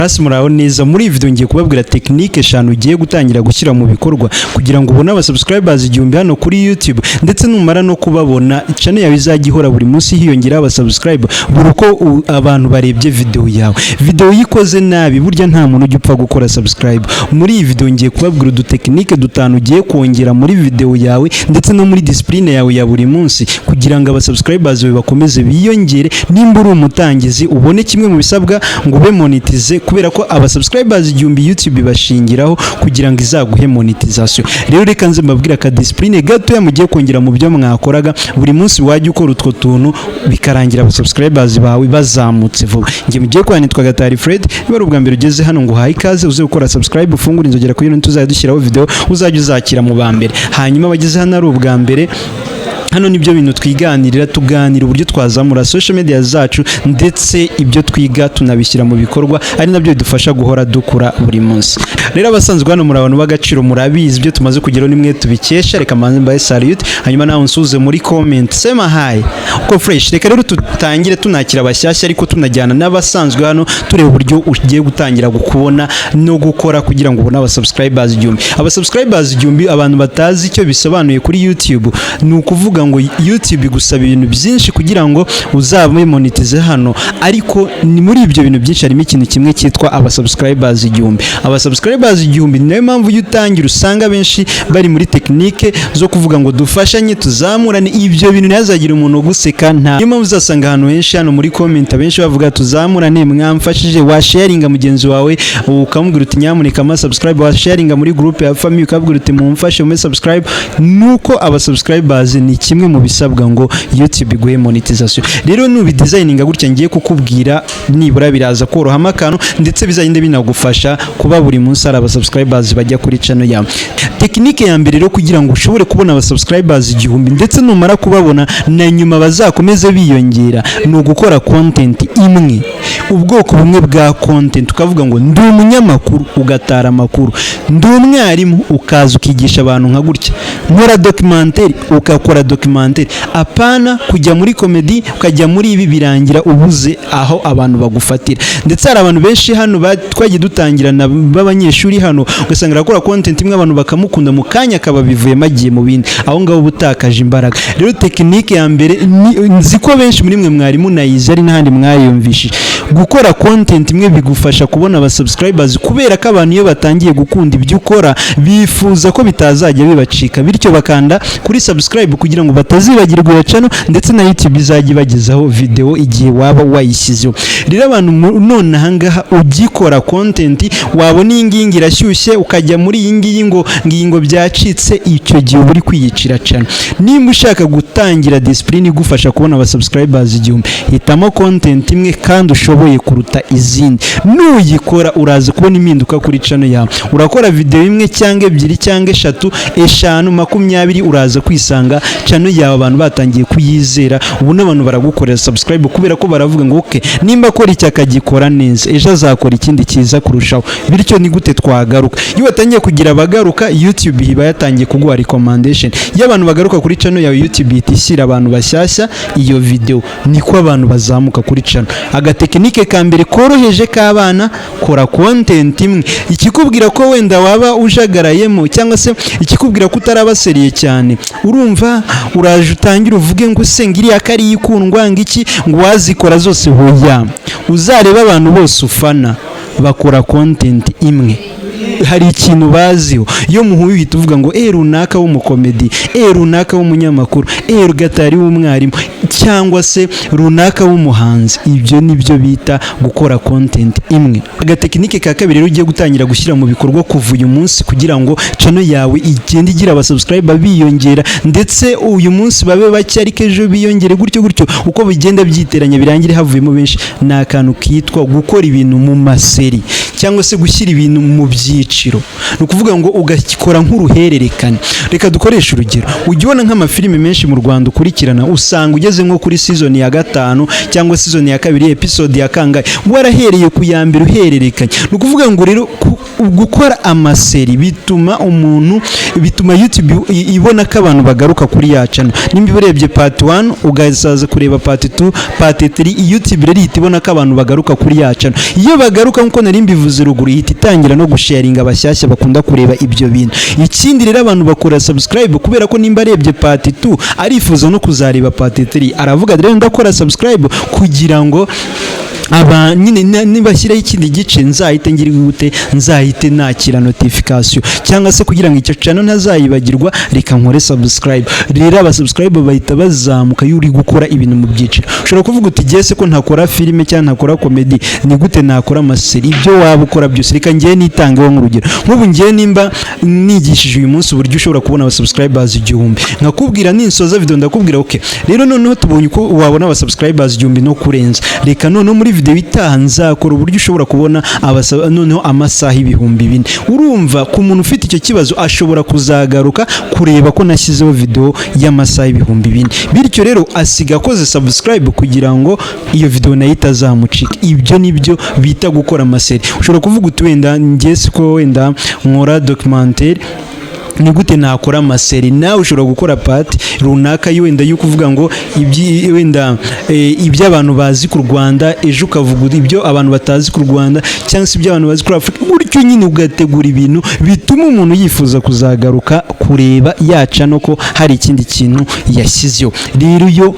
Hasi muraho neza. Muri iyi video ngiye kubabwira technique eshanu ugiye gutangira gushyira mu bikorwa kugira ngo ubone aba subscribers 1000 hano kuri YouTube, ndetse numara no kubabona, channel yawe izajya ihora buri munsi hiyongeraho aba subscribe buri uko abantu barebye video yawe. Video uyikoze nabi, burya nta muntu ujya upfa gukora subscribe. Muri iyi video ngiye kubabwira udutekinike dutanu ugiye kongera muri video yawe ndetse no muri discipline yawe ya buri munsi kugira ngo aba subscribers bawe bakomeze biyongere. Nimba uri umutangizi, ubone kimwe mu bisabwa ngo ube monetize, kubera ko aba subscribers 1000 YouTube bashingiraho kugira ngo izaguhe monetization. Rero reka nze mbabwire aka discipline gatoya mugiye kongera mu byo mwakoraga buri munsi. Wajya ukora utwo tuntu, bikarangira aba subscribers bawe bazamutse vuba. Njye mugiye kwa nitwa Gatari Fred. Niba ari ubwa mbere ugeze hano, ngo uhaye ikaze, uze gukora subscribe, ufungure inzogera kugira ngo tuzajya dushyiraho video uzajya uzakira mu ba mbere. Hanyuma abageze hano ari ubwa mbere, hano nibyo bintu twiganirira. Tuganira uburyo twazamura social media zacu, ndetse ibyo twiga tunabishyira mu bikorwa, ari nabyo bidufasha guhora dukura buri munsi. Rero abasanzwe hano muri abantu b'agaciro, murabizi ibyo tumaze kugeraho nimwe tubikesha. Reka mbanze mbahe salute, hanyuma nawe unsuze muri comment, sema hi uko fresh. Reka rero tutangire tunakira abashyashya, ariko tunajyana n'abasanzwe hano, tureba uburyo ugiye gutangira kubona no gukora kugira ngo ubone aba subscribers 1000. Aba subscribers 1000, abantu batazi icyo bisobanuye kuri YouTube, ni ukuvuga ngo YouTube igusaba ibintu byinshi kugira ngo uzabe monetize hano, ariko ni muri ibyo bintu byinshi harimo ikintu kimwe cyitwa aba subscribers 1000. Aba subscribers 1000, ni nayo mpamvu iyo utangira usanga benshi bari muri technique zo kuvuga ngo dufashanye, tuzamurane. Ibyo bintu ntihazagire umuntu uguseka. Nta niyo mpamvu uzasanga ahantu henshi hano muri comment abenshi bavuga tuzamurane, mwamfashije. Washaringa mugenzi wawe ukamubwira uti nyamuneka ma subscribe, washaringa muri group ya family ukabwira uti mumfashe mume subscribe. Nuko aba subscribers ni kimwe mu bisabwa ngo YouTube iguhe monetization. Rero nubidesigninga gutya ngiye kukubwira, nibura biraza korohamo akantu, ndetse bizagenda binagufasha kuba buri munsi hari aba subscribers bajya kuri channel yawe. Technique ya mbere rero kugira ngo ushobore kubona aba subscribers 1000, ndetse numara kubabona na nyuma bazakomeze biyongera, ni ugukora content imwe, ubwoko bumwe bwa content. Ukavuga ngo ndi umunyamakuru, ugatara amakuru; ndi umwarimu, ukaza ukigisha abantu nka gutya; nkora documentaire, ugakora documentaire. Apana kujya muri comedy, ukajya muri ibi, birangira ubuze aho abantu bagufatira. Ndetse hari abantu benshi hano twagiye dutangirana b'abanyeshuri hano, ugasanga arakora content imwe, abantu bakamukunda, mu kanya akaba bivuyemo agiye mu bindi. Aho ngaho uba utakaje imbaraga. Rero technique ya mbere nzi ko benshi muri mwe mwari munayizi, ari n'ahandi mwayumvishije: gukora content imwe bigufasha kubona aba subscribers, kubera ko abantu iyo batangiye gukunda ibyo ukora bifuza ko bitazajya bibacika, bityo bakanda kuri subscribe kugira ngo batazibagirwa iyo channel, ndetse na YouTube izajya ibagezaho video igihe waba wayishyizeho. Rero abantu none ahangaha ugikora content, wabona iyi ngiyi ngo irashyushye, ukajya muri iyi ngiyi ngo ngiyi ngo byacitse, icyo gihe uba uri kwiyicira channel. Nimba ushaka gutangira discipline igufasha kubona aba subscribers 1000, hitamo content imwe kandi ushoboye kuruta izindi. Nuyikora uraza kubona impinduka kuri channel yawe. Urakora video imwe cyangwa ebyiri cyangwa eshatu, eshanu, 20, uraza kwisanga channel yawe abantu batangiye kuyizera. Ubu n'abantu baragukorera subscribe kubera ko baravuga ngo okay, nimba akora iki akagikora neza, ejo azakora ikindi cyiza kurushaho. Bityo ni gute twagaruka? Iyo watangiye kugira abagaruka, YouTube iba yatangiye kuguha recommendation. Iyo abantu bagaruka kuri channel yawe, YouTube ihita ishyira abantu bashyashya iyo video, niko abantu bazamuka kuri channel. Agatekinike ka mbere koroheje k'abana: kora content imwe. Ikikubwira ko wenda waba ujagarayemo, cyangwa se ikikubwira ko utaraba sérieux cyane, urumva uraje utangire uvuge ngo se ngo iriya kariya ikundwa, ngo iki, ngo wazikora zose. Hoya, uzarebe abantu bose ufana bakora content imwe, hari ikintu baziho. Iyo muhuye uhita uvuga ngo e runaka w'umukomedi, e runaka w'umunyamakuru, e Gatari w'umwarimu, cyangwa se runaka w'umuhanzi. Ibyo ni byo bita gukora content imwe. Agatekinike ka kabiri rero ugiye gutangira gushyira mu bikorwa kuva uyu munsi kugira ngo channel yawe igende igira abasubscriber biyongera, ndetse uyu munsi babe bake ariko ejo biyongere, gutyo gutyo, uko bigenda byiteranya birangire havuyemo benshi, ni akantu kitwa gukora ibintu mu ma série cyangwa se gukora ibintu mu buryo bwa cyangwa se gushyira ibintu mu byiciro, ni ukuvuga ngo ugakora nk'uruhererekane. Reka dukoreshe urugero. Ujya ubona nk'amafilime menshi mu Rwanda ukurikirana, usanga ugeze nko kuri season ya gatanu cyangwa season ya kabiri, episode ya kangahe, warahereye ku ya mbere uhererekanya. Ni ukuvuga ngo rero gukora amasérie bituma umuntu, bituma YouTube ibona ko abantu bagaruka kuri ya channel. Nimba urebye part 1, ugasaza kureba part 2, part 3, YouTube rero ihita ibona ko abantu bagaruka kuri ya channel. Iyo bagaruka, nkuko nari mbivuze ruguru, ihita itangira no gusharinga abashyashya bakunda kureba ibyo bintu. Ikindi rero, abantu bakora subscribe kubera ko nimba arebye part 2, arifuza no kuzareba part 3. Aravuga rero, ndakora subscribe kugira ngo aba nyine nibashyiraho ikindi gice nzahite ngira gute? Nzahite nakira notification, cyangwa se kugira ngo icyo channel ntazayibagirwa, reka nkore subscribe. Rero aba subscribe bahita bazamuka iyo uri gukora ibintu mu byiciro. Ushobora kuvuga uti, "Jye ko ntakora filime cyangwa ntakora comedy, ni gute nakora amasérie?" Ibyo waba ukora byose, reka ngiye nitangeho nk'urugero. Nk'ubu ngiye nimba nigishije uyu munsi uburyo ushobora kubona aba subscribers 1000, nkakubwira ninsoza video, ndakubwira, "Okay, rero noneho tubonye uko wabona aba subscribers 1000 no kurenza. Reka noneho muri video itaha nzakora uburyo ushobora kubona noneho amasaha 4000." Urumva, ku muntu ufite icyo kibazo ashobora kuzagaruka kureba ko nashyizeho video y'amasaha 4000. Bityo rero asiga akoze subscribe kugira ngo iyo video nayo itazamucika. Ibyo nibyo bita gukora amasérie. Ushobora kuvuga uti, "Wenda njye siko wenda nkora documentaire, ni gute nakora amasérie?" Nawe ushobora gukora part runaka wenda yo kuvuga ngo wenda ibyo abantu bazi ku Rwanda, ejo ukavuga ibyo abantu batazi ku Rwanda, cyangwa se ibyo abantu bazi kuri Afurika. Gutyo nyine ugategura ibintu bituma umuntu yifuza kuzagaruka kureba yaca no ko hari ikindi kintu yashyizeho. Rero iyo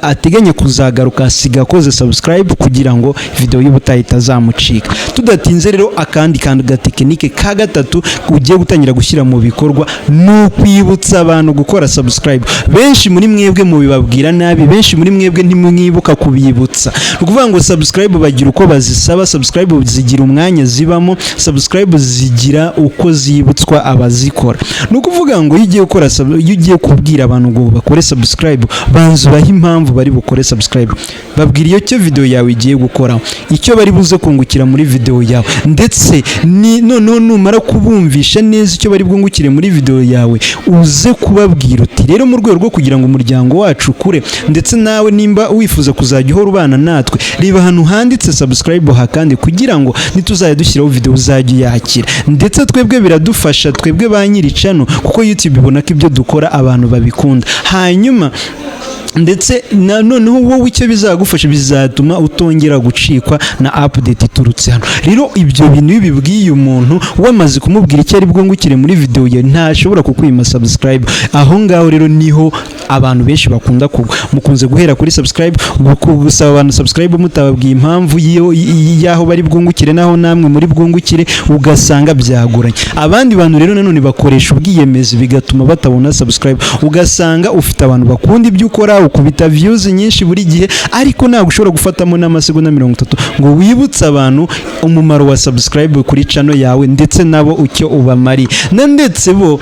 ateganya kuzagaruka, asiga akoze subscribe kugira ngo video y'ubutaha itazamucika. Tudatinze rero, akandi kantu gatekinike ka gatatu ugiye gutangira gushyira mu bikorwa ni ukwibutsa abantu gukora subscribe. Benshi muri mwebwe mubibabwira nabi, benshi muri mwebwe ntimwibuka kubibutsa. Ni ukuvuga ngo subscribe bagira uko bazisaba, subscribe zigira umwanya zibamo, subscribe zigira uko zibutswa abazikora. Ni ukuvuga ngo iyo ugiye gukora iyo ugiye kubwira abantu ngo bakore subscribe, banza ubahe impamvu bari bukore subscribe. Babwira iyo cyo video yawe igiye gukora, icyo bari buze kungukira muri video yawe. Ndetse ni noneho numara kubumvisha neza icyo bari bwungukire muri video yawe, uze kubabwira uti, "Rero mu rwego rwo kugira ngo umuryango wacu ukure, ndetse nawe nimba wifuza kuzajya uhora ubana natwe, reba ahantu handitse subscribe hakandi, kugira ngo nituzajya dushyiraho video uzajya uyakira." Ndetse twebwe biradufasha, twebwe ba nyiri channel, kuko YouTube ibona ko ibyo dukora abantu babikunda. Hanyuma ndetse na noneho wowe icyo bizagufasha, bizatuma utongera gucikwa na update iturutse hano. Rero ibyo bintu iyo ubibwiye umuntu, wamaze kumubwira icyo ari bwungukire muri video ye, ntashobora kukwima subscribe. Aho ngaho rero niho abantu benshi bakunda kugwa. Mukunze guhera kuri subscribe, gusaba abantu subscribe mutababwiye impamvu y'aho bari bwungukire naho namwe muri bwungukire, ugasanga byagoranye. Abandi bantu rero nanone bakoresha ubwiyemezi, bigatuma batabona subscribe. Ugasanga ufite abantu bakunda ibyo ukora, ukubita views nyinshi buri gihe, ariko ntabwo ushobora gufatamo n'amasegonda 30 ngo wibutse abantu umumaro wa subscribe kuri channel yawe, ndetse nabo icyo ubamariye. Na ndetse bo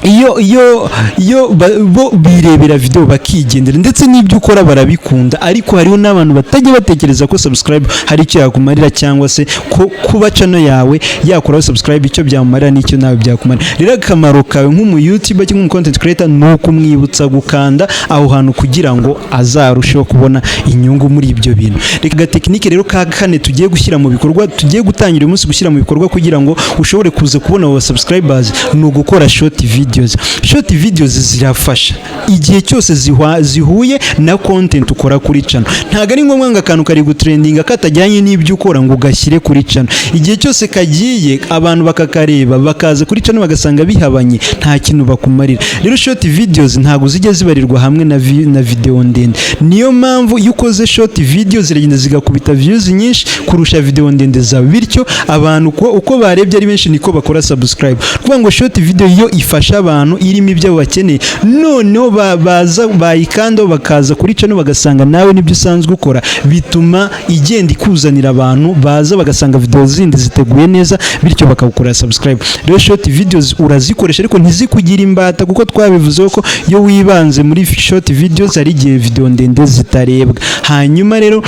iyo bo birebera video bakigendera, ndetse n'ibyo ukora barabikunda, ariko hariho n'abantu batajya batekereza ko subscribe hari icyo yakumarira, cyangwa se ko kuba channel yawe yakoraho subscribe icyo byamumarira n'icyo nawe byakumarira. Rero akamaro kawe nk'umu YouTuber cyangwa umu content creator ni ukumwibutsa gukanda aho hantu kugira ngo azarusheho kubona inyungu muri ibyo bintu. Reka gatekinike rero ka kane tugiye gushyira mu bikorwa, tugiye gutangira uyu munsi gushyira mu bikorwa kugira ngo ushobore kuza kubona abo subscribers, ni ugukora short videos. Short videos zirafasha igihe cyose zihuye na content ukora kuri channel. Ntabwo ari ngombwa ngo akantu kari gutrendinga katajyanye n'ibyo ukora ngo ugashyire kuri channel. Igihe cyose kagiye, abantu bakakareba, bakaza kuri channel bagasanga bihabanye, nta kintu bakumarira. Rero short videos ntabwo zijya zibarirwa hamwe na video ndende. Niyo mpamvu iyo ukoze short video ziragenda zigakubita views nyinshi kurusha video ndende zawe. Bityo abantu uko barebye ari benshi niko bakora subscribe. Kuvuga ngo short video yo ifasha abantu, irimo ibyo bakeneye, noneho baza bayikandaho bakaza kuri channel, bagasanga nawe nibyo usanzwe ukora, bituma igenda ikuzanira abantu baza bagasanga video zindi ziteguye neza, bityo bakawukorera subscribe. Rero short videos urazikoresha, ariko ntizikugire imbata, kuko twabivuzeho ko iyo wibanze muri short videos hari igihe video ndende zitarebwa. Hanyuma rero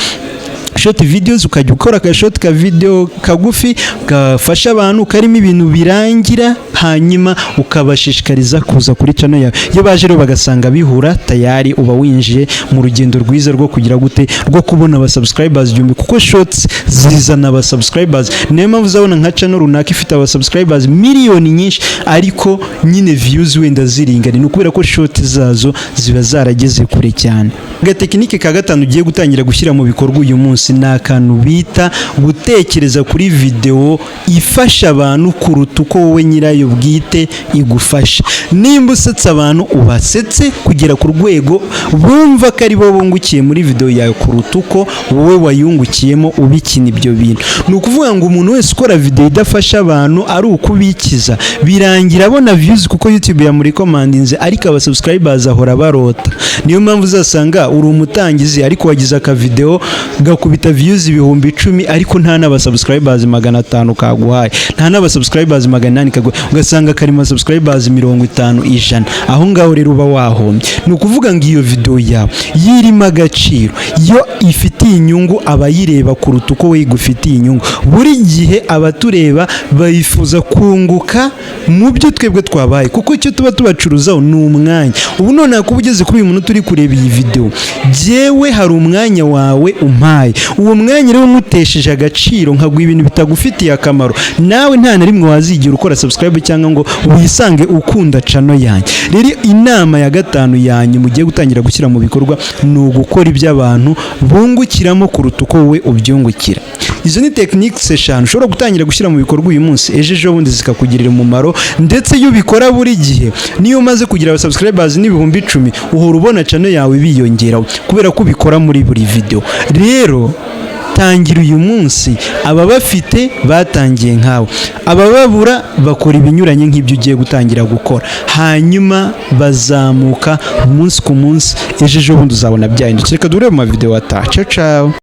Short videos, ukajya ukora aka short ka video kagufi gafasha abantu, karimo ibintu birangira, hanyuma ukabashishikariza kuza kuri channel yawe. Iyo baje rero bagasanga bihura, tayari uba winjiye mu rugendo rwiza rwo kugira gute? Rwo kubona aba subscribers 1000, kuko shorts zizana aba subscribers. Niyo mpamvu uzabona nka channel runaka ifite aba subscribers miliyoni nyinshi, ariko nyine views wenda ziringana. Ni ukubera ko short zazo ziba zarageze kure cyane. Agatekinike ka gatanu ugiye gutangira gushyira mu bikorwa uyu munsi ni akantu bita gutekereza kuri video ifasha abantu kuruta uko wowe nyirayo bwite igufasha. Nimba usetsa abantu, ubasetse kugera ku rwego bumva ko ari bo bungukiye muri video yawe kuruta uko wowe wayungukiyemo ubikina ibyo bintu. Ni ukuvuga ngo umuntu wese ukora video idafasha abantu, ari ukubikiza, birangira abona views kuko YouTube yamurecommendinze, ariko aba subscribers ahora barota. Niyo mpamvu uzasanga uri umutangizi, ariko wagize akavideo gakubita views 10,000, ariko nta n'aba subscribers 500 kaguhaye, nta n'aba subscribers 800 kaguhaye, ugasanga karimo subscribers 50, 100. Aho ngaho rero uba wahombye. Ni ukuvuga ngo iyo video yawe yirimo agaciro, yo ifitiye inyungu abayireba kuruta uko we igufitiye inyungu. Buri gihe abatureba bifuza kunguka mu byo twebwe twabaye, kuko icyo tuba tubacuruzaho ni umwanya. Ubu noneho kuba ugeze kuri uyu muntu turi kureba iyi video, jyewe hari umwanya wawe umpaye. Uwo mwanya rero umutesheje agaciro, nkaguha ibintu bitagufitiye akamaro, nawe nta na rimwe wazigera ukora subscribe cyangwa ngo wisange ukunda channel yanjye. Rero inama ya gatanu yanyu mugiye gutangira gushyira mu bikorwa ni ugukora ibyo abantu bungukiramo kuruta uko wowe ubyungukira. Izo ni techniques eshanu ushobora gutangira gushyira mu bikorwa uyu munsi, ejo ejo bundi zikakugirira umumaro. Ndetse iyo ubikora buri gihe, niyo umaze kugira subscribers n'10,000, uhora ubona channel yawe biyongeraho kubera ko ubikora muri buri video. Rero tangira uyu munsi. Ababafite batangiye nkawe, abababura bakora ibinyuranye nk'ibyo ugiye gutangira gukora, hanyuma bazamuka umunsi ku munsi. Ejo ejo bundi uzabona byahindutse. Reka duhure mu mavideo ataha. Ciao ciao.